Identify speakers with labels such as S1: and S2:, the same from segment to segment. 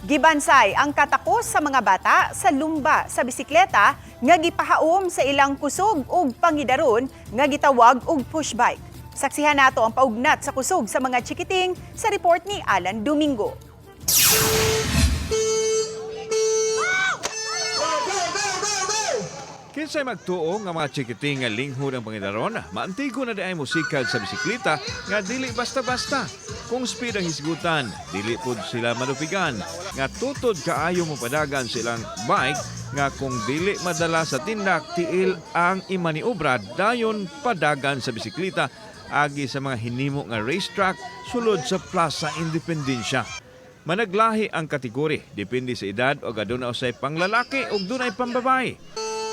S1: Gibansay ang katakos sa mga bata sa lumba sa bisikleta nga gipahaom sa ilang kusog ug pangidaron nga gitawag og push bike. Saksihan nato ang paugnat sa kusog sa mga chikiting sa report ni Alan Domingo.
S2: Kinsay magtuo nga mga chikiting nga linghod ang pangidaron, maantigo na diay musikad sa bisikleta nga dili basta-basta. Kung speed ang hisgutan, dili pud sila malupigan. Nga tutod kaayo mo padagan silang bike nga kung dili madala sa tindak, tiil ang imaniobra dayon padagan sa bisikleta agi sa mga hinimo nga racetrack sulod sa Plaza Independencia. Managlahi ang kategori, depende sa edad o aduna usay panglalaki o dunay pambabae.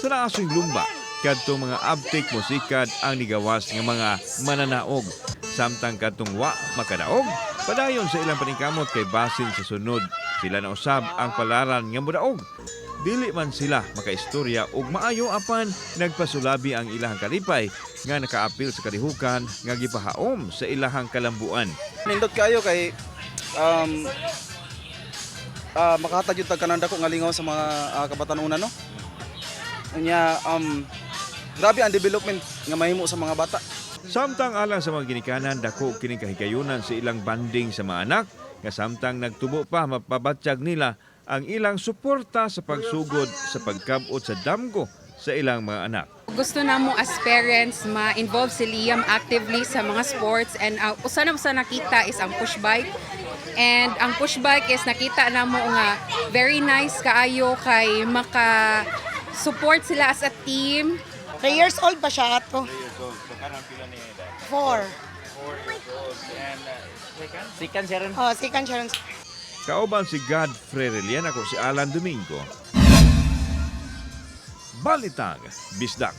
S2: Sa naasoy lumba, kadtong mga abtik musikad ang nigawas nga mga mananaog. Samtang kadtong wa makadaog, padayon sa ilang paningkamot kay basin sa sunod sila na usab ang palaran nga modaog. Dili man sila makaistorya og maayo, apan nagpasulabi ang ilahang kalipay nga nakaapil sa kalihukan nga gipahaom sa ilahang kalambuan.
S3: Nindot kayo kay makahatag yung tag kanang dako nga lingaw sa mga kabatanunan, no. Unya, grabe ang development nga mahimo sa mga bata.
S2: Samtang alang sa mga ginikanan, dako kining kahigayunan sa ilang banding sa mga anak nga samtang nagtubo pa, mapabatyag nila ang ilang suporta sa pagsugod sa pagkabot sa damgo sa ilang mga anak.
S4: Gusto namo as parents ma-involve si Liam actively sa mga sports and usa na sa nakita is ang push bike. And ang push bike is nakita namo nga very nice kaayo kay maka support sila as a team.
S5: 3 years old pa siya ato. 4.
S6: Second siya rin.
S5: Oh, second siya ron.
S2: Kauban si Godfrey Relian, ako si Alan Domingo. Balitang Bisdak.